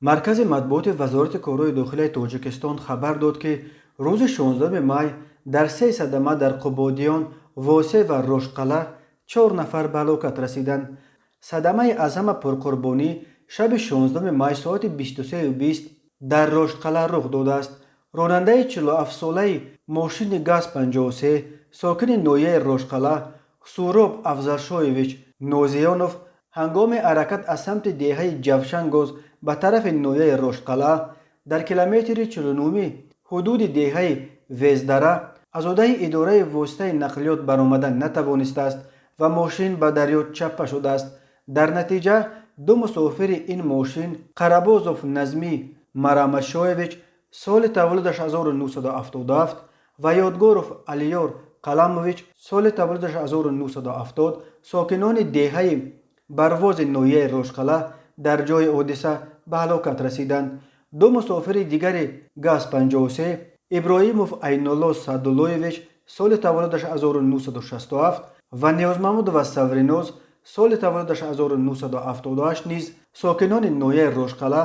Маркази матбуоти Вазорати корҳои дохилаи Тоҷикистон хабар дод, ки рӯзи 16 май дар се садама дар Қубодиён, Восе ва Роштқалъа чор нафар ба ҳалокат расиданд. Садамаи аз ҳама пурқурбонӣ шаби 16 май соати 23:20 дар Роштқалъа рух додааст. Ронандаи 47-солаи мошини ГАЗ 53, сокини ноҳияи Роштқалъа, Суроб Афзалшоевич Нозиёнов ҳангоми ҳаракат аз самти деҳаи Ҷавшангоз ба тарафи ноҳияи Роштқалъа дар километри 49-уми ҳудуди деҳаи Вездара аз уҳдаи идораи воситаи нақлиёт баромада натавонистааст ва мошин ба дарё чаппа шудааст. Дар натиҷа ду мусофири ин мошин, Қарабозов Назмӣ Мараматшоевич, соли таваллудаш 1977, ва Ёдгоров Алиёр Қаламович, соли таваллудаш 1970, сокинони деҳаи Барвози ноҳияи Роштқалъа, дар ҷои ҳодиса ба ҳалокат расиданд. Ду мусофири дигари ГАЗ 53, Иброҳимов Айнулло Саъдуллоевич, соли таваллудаш 1967, ва Ниёзмаҳмудова Савриноз, соли таваллудаш 1978, низ сокинони ноҳияи Роштқалъа,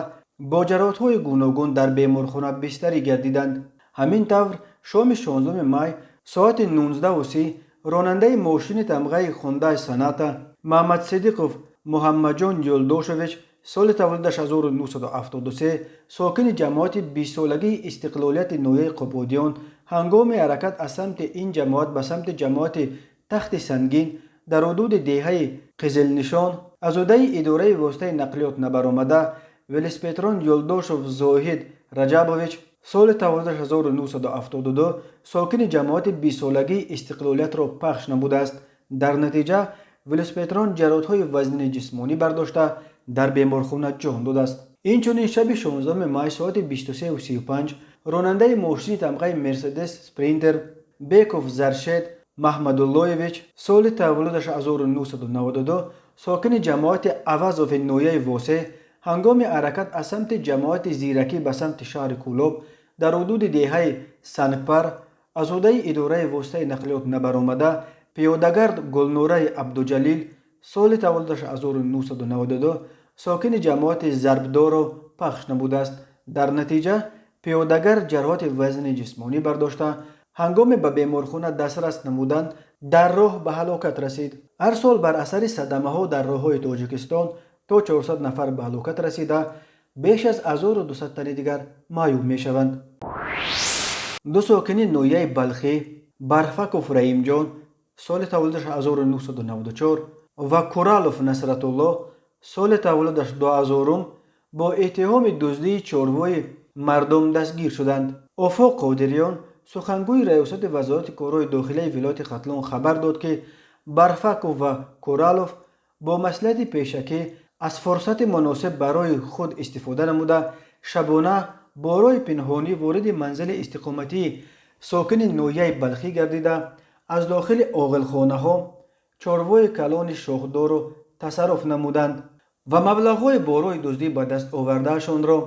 бо ҷароҳатҳои гуногун дар беморхона бистарӣ гардиданд. Ҳамин тавр, шоми 16 май соати 19:30 ронандаи мошини тамғаи Хундай Соната Маҳмадсидиқов Муҳаммадҷон Ёлдошевич, соли таваллудаш 1973, сокини ҷамоати 20-солагии Истиқлолияти ноҳияи Қубодиён, ҳангоми ҳаракат аз самти ин ҷамоат ба самти ҷамоати Тахти Сангин дар ҳудуди деҳаи Қизилнишон аз уҳдаи идораи воситаи нақлиёт набаромада, велосипедрон Ёлдошев Зоҳид Раҷабович, соли таваллудаш 1972, сокини ҷамоати 20-солагии Истиқлолиятро пахш намудааст. Дар натиҷа велосипедрон ҷароҳатҳои вазнини ҷисмонӣ бардошта, дар беморхона ҷон додааст. Инчунин, шаби 16 май соати 23:35 ронандаи мошини тамғаи Мерседес Спринтер Беков Заршед Маҳмадуллоевич, соли таваллудаш 1992, сокини ҷамоати Авазови ноҳияи Восе, ҳангоми ҳаракат аз самти ҷамоати Зиракӣ ба самти шаҳри Кӯлоб дар ҳудуди деҳаи Сангпар аз уҳдаи идораи воситаи нақлиёт набаромада, пиёдагард Гулнораи Абдуҷалил, соли таваллудаш 1992, сокини ҷамоати Зарбдорро пахш намудааст. Дар натиҷа пиёдагард ҷароҳати вазнини ҷисмонӣ бардошта, ҳангоме ба беморхона дастрас намуданд, дар роҳ ба ҳалокат расид. Ҳар сол бар асари садамаҳо дар роҳҳои Тоҷикистон то 400 нафар ба ҳалокат расида, беш аз 1200 тани дигар маъюб мешаванд. Ду сокини ноҳияи Балхӣ, Барфаков Раимҷон, соли таваллудаш 1994, ва Куралов Насратулло, соли таваллудаш 2000, бо иттиҳоми дуздии чорвои мардум дастгир шуданд. Офоқ Қодириён, сухангӯи раёсати Вазорати корҳои дохилаи вилояти Хатлон, хабар дод, ки Барфаков ва Куралов бо маслиҳати пешакӣ аз фурсати муносиб барои худ истифода намуда, шабона бо роҳи пинҳонӣ вориди манзили истиқоматии сокини ноҳияи Балхӣ гардида, аз дохили оғилхонаҳо чорвои калони шохдорро тасарруф намуданд ва маблағҳои бо роҳи дуздӣ ба даст овардаашонро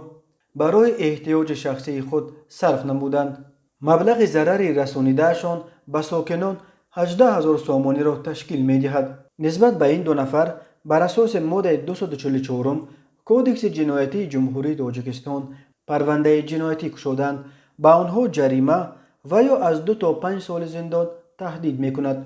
барои эҳтиёҷи шахсии худ сарф намуданд. Маблағи зарари расонидаашон ба сокинон 18 ҳазор сомониро ташкил медиҳад. Нисбат ба ин ду нафар бар асоси моддаи 244 Кодекси ҷиноятии Ҷумҳурии Тоҷикистон парвандаи ҷиноятӣ кушоданд. Ба онҳо ҷарима ва ё аз 2 то 5 соли зиндон таҳдид мекунад.